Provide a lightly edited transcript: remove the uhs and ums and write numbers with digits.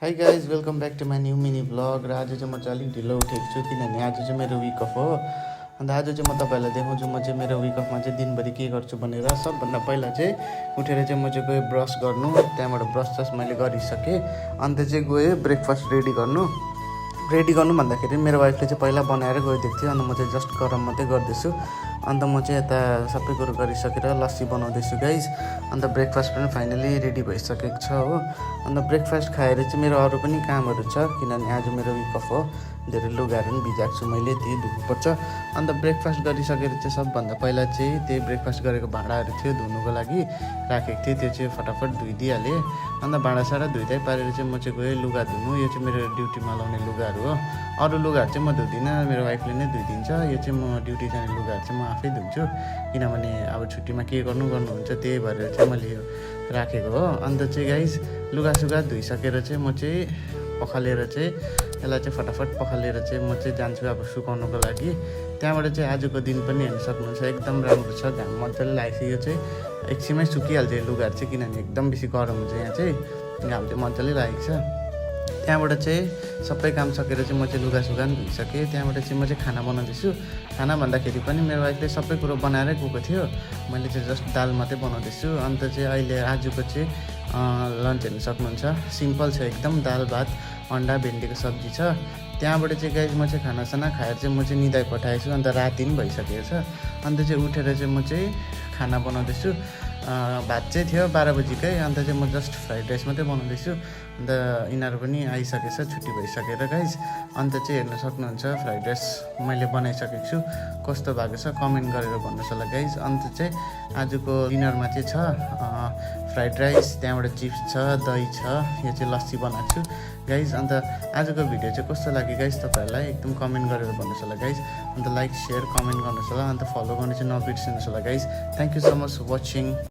High guys welcome back to my new mini blog. र आज चाहिँ म चाहिँ अलिक ढिलो उठेको छु किनभने आज चाहिँ मेरो विक अफ हो। अन्त आज चाहिँ म तपाईँहरूलाई देखाउँछु म चाहिँ मेरो विक अफमा चाहिँ दिनभरि के गर्छु भनेर। सबभन्दा पहिला चाहिँ उठेर चाहिँ म चाहिँ गएँ ब्रस गर्नु, त्यहाँबाट ब्रस मैले गरिसकेँ। अन्त चाहिँ गएँ ब्रेकफास्ट रेडी गर्नु भन्दाखेरि मेरो वाइफले चाहिँ पहिला बनाएर गइदिएको थियो। अन्त म चाहिँ जस्ट गरम मात्रै गर्दैछु। अन्त म चाहिँ यता सबै कुरो गरिसकेर लस्सी बनाउँदैछु गाइज। अन्त ब्रेकफास्ट पनि फाइनली रेडी भइसकेको छ हो। अन्त ब्रेकफास्ट खाएर चाहिँ मेरो अरू पनि कामहरू छ किनभने आज मेरो विक अफ हो। धेरै लुगाहरू पनि भिजाएको छु मैले, त्यही धुनुपर्छ। अन्त ब्रेकफास्ट गरिसकेर चाहिँ सबभन्दा पहिला चाहिँ त्यही ब्रेकफास्ट गरेको भाँडाहरू थियो धुनुको लागि राखेको थिएँ, त्यो चाहिँ फटाफट धोइदिइहालेँ। अन्त भाँडासाँडा धुइदै पारेर चाहिँ म चाहिँ गएँ लुगा धुनु। यो चाहिँ मेरो ड्युटीमा लाउने लुगाहरू हो। अरू लुगाहरू चाहिँ म धुँदिनँ, मेरो वाइफले नै धोइदिन्छ। यो चाहिँ म ड्युटी जाने लुगाहरू चाहिँ म आफै धुन्छु किनभने अब छुट्टीमा के गर्नुहुन्छ त्यही भएर चाहिँ मैले यो राखेको हो। अन्त चाहिँ गाइज लुगासुगा धोइसकेर चाहिँ म चाहिँ पखालेर चाहिँ यसलाई चाहिँ फटाफट पखालेर चाहिँ म चाहिँ जान्छु अब सुकाउनुको लागि। त्यहाँबाट चाहिँ आजको दिन पनि हेर्न सक्नुहुन्छ एकदम राम्रो छ, घाम मजाले लागेको छ। यो चाहिँ एकछिनमै सुकिहाल्छ यो लुगाहरू चाहिँ किनभने एकदम बेसी गरम हुन्छ यहाँ चाहिँ, घाम चाहिँ मजाले लागेको छ। त्यहाँबाट चाहिँ सबै काम सकेर चाहिँ म चाहिँ लुगासुगा पनि धोइसकेँ। त्यहाँबाट चाहिँ म चाहिँ खाना बनाउँदैछु। खाना भन्दाखेरि पनि मेरो वाइफले सबै कुरो बनाएरै गएको थियो, मैले चाहिँ जस्ट दाल मात्रै बनाउँदैछु। अन्त चाहिँ अहिले आजको चाहिँ लन्च हेर्न सक्नुहुन्छ, सिम्पल छ एकदम, दाल भात अन्डा भिन्डीको सब्जी छ। त्यहाँबाट चाहिँ गाइज म चाहिँ खानासाना खाएर चाहिँ म चाहिँ निदाइ पठाएछु। अन्त राति पनि भइसकेको छ। अन्त चाहिँ उठेर चाहिँ म चाहिँ खाना बनाउँदैछु। भात चाहिँ थियो 12 बजीकै। अन्त चाहिँ म जस्ट फ्राइड राइस मात्रै बनाउँदैछु। अन्त यिनीहरू पनि आइसकेछ छुट्टी भइसकेर गाइज। अन्त चाहिँ हेर्न सक्नुहुन्छ फ्राइड राइस मैले बनाइसकेको छु, कस्तो भएको छ कमेन्ट गरेर भन्नुहोस् होला गाइज। अन्त चाहिँ आजको डिनरमा चाहिँ छ फ्राइड राइस, त्यहाँबाट चिप्स छ, दही छ, यो चाहिँ लस्सी बनाएको छु गाइज। अन्त आजको भिडियो चाहिँ कस्तो लाग्यो गाइज तपाईँहरूलाई एकदम कमेन्ट गरेर भन्नुहोस् होला गाइज। अन्त लाइक सेयर कमेन्ट गर्नुहोस् होला। अन्त फलो गर्नु चाहिँ नबिर्सिनुहोस् होला guys. Thank you so much for watching.